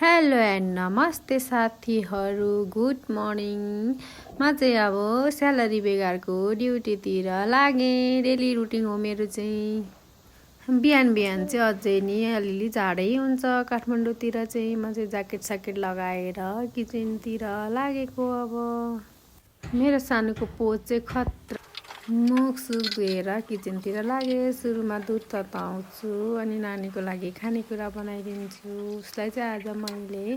Hello and नमस्ते साथीहरू, good morning. म चाहिँ अब स्यालेरी बेगरको ड्युटीतिर लागेँ। डेली रुटिन हो मेरो चाहिँ। बिहान बिहान चाहिँ अझै नि अलिअलि जाडै हुन्छ काठमाडौँतिर चाहिँ। म चाहिँ ज्याकेट लगाएर किचनतिर लागेको। अब मेरो सानोको पोज चाहिँ खतरा। मुख सुख धोएर किचनतिर लागेँ। सुरुमा दुध तताउँछु अनि नानीको लागि खानेकुरा बनाइदिन्छु। उसलाई चाहिँ आज मैले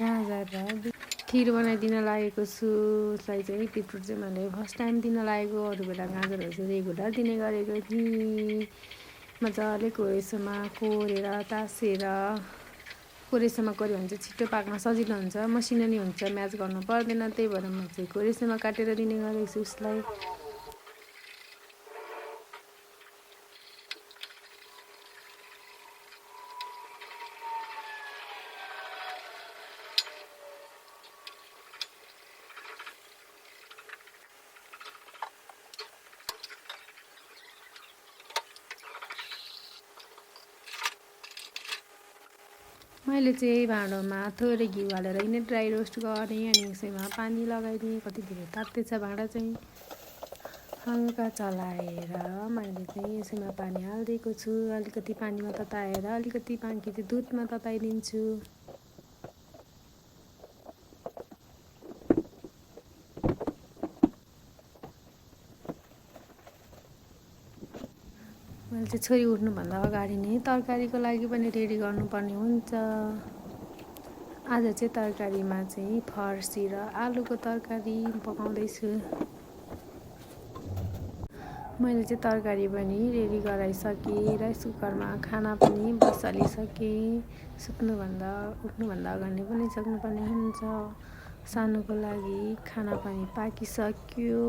गाजर र खिर बनाइदिन लागेको छु। उसलाई चाहिँ बिटरुट चाहिँ मैले फर्स्ट टाइम दिन लागेको। अरू बेला गाजरहरू चाहिँ रेगुलर दिने गरेको थिएँ। मजाले कोरेसोमा कोरेर तासेर, कोरेसोमा कोऱ्यो भने चाहिँ छिटो पाक्न सजिलो हुन्छ, मसिनो नि हुन्छ, म्याच गर्नु पर्दैन। त्यही भएर म चाहिँ कोरेसोमा काटेर दिने गरेको छु उसलाई। मैले चाहिँ भाँडोमा थोरै घिउ हालेर यिनै ड्राई रोस्ट गरेँ अनि यसैमा पानी लगाइदिएँ। कति धेरै तात्दैछ भाँडा चाहिँ। हल्का चलाएर मैले चाहिँ यसैमा पानी हालिदिएको छु। अलिकति पानीमा तताएर अलिकति बाँकी चाहिँ दुधमा तताइदिन्छु। मैले चाहिँ छोरी उठ्नुभन्दा अगाडि नै तरकारीको लागि पनि रेडी गर्नुपर्ने हुन्छ। आज चाहिँ तरकारीमा चाहिँ फर्सी र आलुको तरकारी पकाउँदैछु। मैले चाहिँ तरकारी पनि रेडी गराइसकेँ। राइस कुकरमा खाना पनि बसालिसकेँ। उठ्नुभन्दा अगाडि पनि सक्नुपर्ने हुन्छ। सानोको लागि खाना पनि पाकिसक्यो।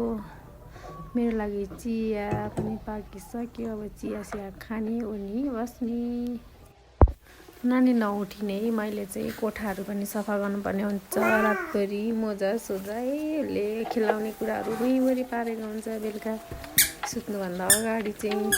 मेरो लागि चिया पनि पाकिसक्यो। अब चिया खाने ओर्नी बस्ने। नानी नउठिनै मैले चाहिँ कोठाहरू पनि सफा गर्नुपर्ने हुन्छ। रातभरि मोजा सोजाले खेलाउने कुराहरू भुइँभरि पारेको हुन्छ। बेलुका सुत्नुभन्दा अगाडि चाहिँ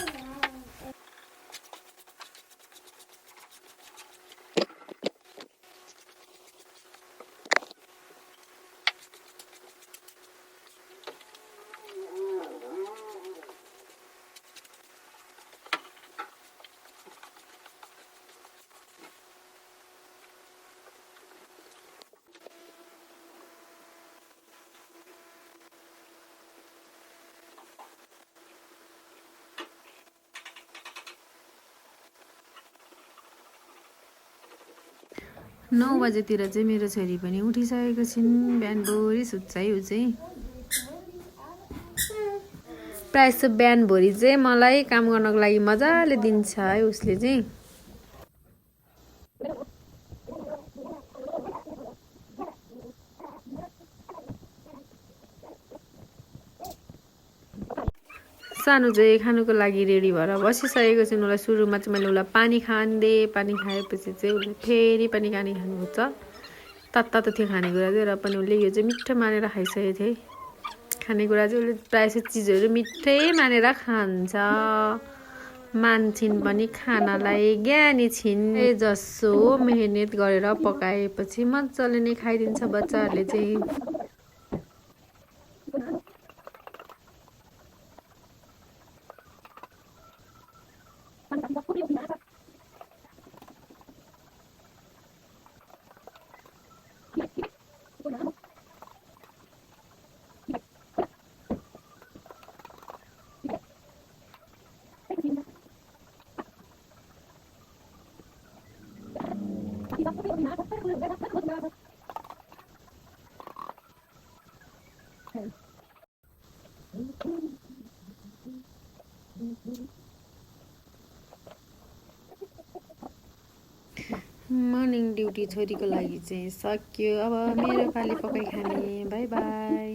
9 बजेतिर चाहिँ मेरो छोरी पनि उठिसकेको छिन्। बिहानभरि सुत्छ है ऊ चाहिँ। प्रायः जस्तो बिहानभरि चाहिँ मलाई काम गर्नको लागि मजाले दिन्छ है उसले चाहिँ। सानो चाहिँ खानुको लागि रेडी भएर बसिसकेको छ। उसलाई सुरुमा चाहिँ मैले उसलाई पानी खानिदिएँ। पानी खाएपछि चाहिँ उसले फेरि पनि पानी खानुहुन्छ। तातो थियो खानेकुरा चाहिँ, र पनि उसले यो चाहिँ मिठो मानेर खाइसकेको थिएँ। खानेकुरा चाहिँ उसले प्रायः जस्तो चिजहरू मिठै मानेर खान्छ। मान्छन् पनि खानालाई, ज्ञानी छिन्। जसो मेहनत गरेर पकाएपछि मजाले नै खाइदिन्छ बच्चाहरूले चाहिँ। मर्निङ ड्युटी छोरीको लागि चाहिँ सक्यो। अब मेरो पाली पकाइ खाने। By by.